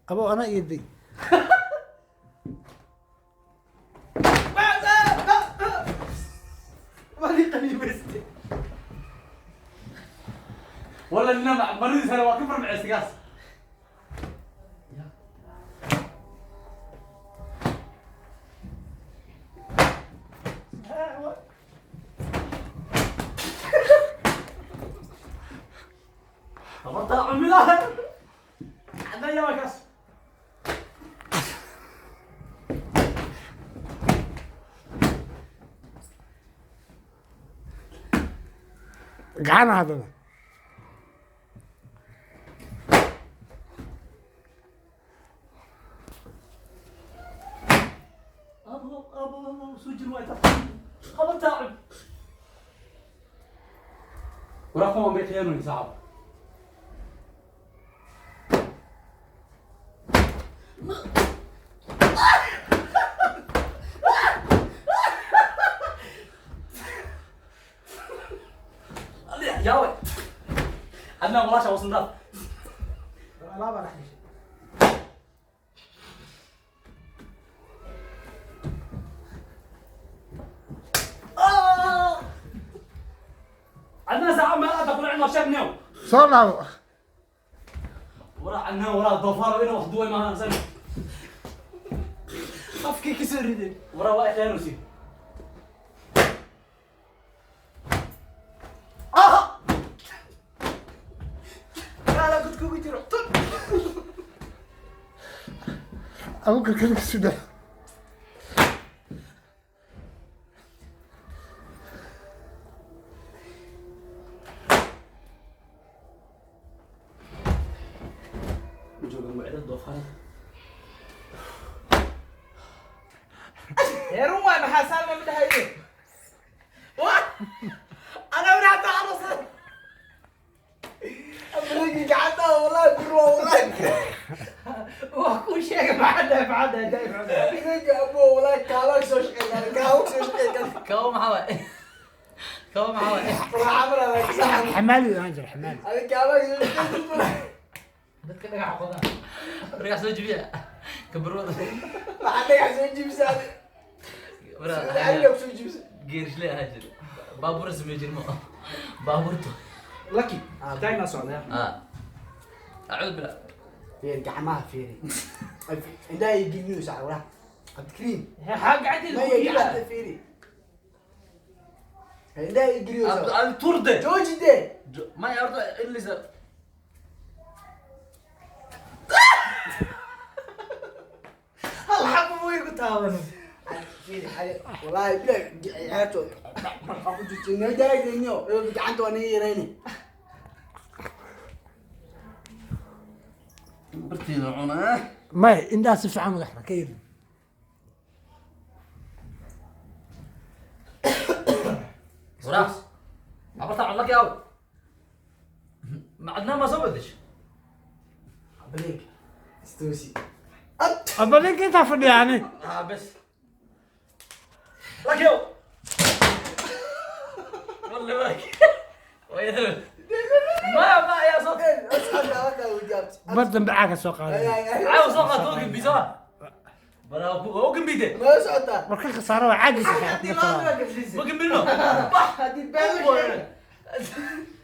Abo anaa iiday. ولا النمع مريض انا واقف ربع سقاس. طب عمي لا عندنا يا كاس. Gacana haddana. ابو ابو سجل وايد خبر تعب ورقم بيخيانوني صعب. يا وي عندنا ولا وصلنا. Alaabaa dhex gashay. عندنا ساعة ما تقول عندنا شاب نو. Soo laabo. ورا عندنا ورا الضفار وين واحد دوي ما سنة. Afkii ka soo riday. ورا واحد خيانوسي. Kaala god kugu jiro. Tun. Abuukar kalinkiisu dhex. جوجل وعدة الضفار. Run waay, maxaa saalma ma dhahaye? Wa anaa wali hataa xanuunsan. Afriki gacanta wallahi bir waa wallahi. Wax kuu sheegay, maxaa dhahay, maxaa dhahay, dhahay, maxaa dhahay? Idinka abo wallahi kaalo soo shaqeeyaan, kaalo soo shaqeeyaan. Kabo maxaa waay? Kabo maxaa waay? Raaxa mara la saxan. Xamaali ahaan jira, xamaali. Adiga kaalo soo shaqeeyaan. Dadka dhagaxa qodaa, dhagax soo jibiya kabarwada. Maxaa dhagax soo jibisay? Adiga soo jibisay. Geerishle ahaa jira, baabuur samey jirmo baabuurta. Lucky taagnaa socdaa. Ah, acuud bila. Fiiri gacmaha, fiiri. Indhaha ay gelinayo sax walahi. Cabdikariim. Maxaa gacanteeda Ma ku dhiibaa? gacanta fiiri. Indhaha ay geliyo sax. Adi turde. Jooji dee. Maya, horta ilisa. Hal xabo way ku taaban. Fiiri xale wallahi bila ciyaarto. Waxaa ku jirta inoo daagayno. Gacanta waa naga yarayni. Barteeda cunaa. Maya, indhaha si fiican uga xira ka yiri. Waraas abarta cun laki aw macadnaa ma soo bedesho. Break. Istoosi. Aba ninka intaa fadhiya ani. Ah, bes laki aw wallahi ma ma yaa soo. Bar dambe caaga soo qaaday. Caawa soo qaato oo gambisa bara oo gambide. Ma socotaa? War ka khasaaro waa caagiisa. Ma gambino. Haddii been la sheego.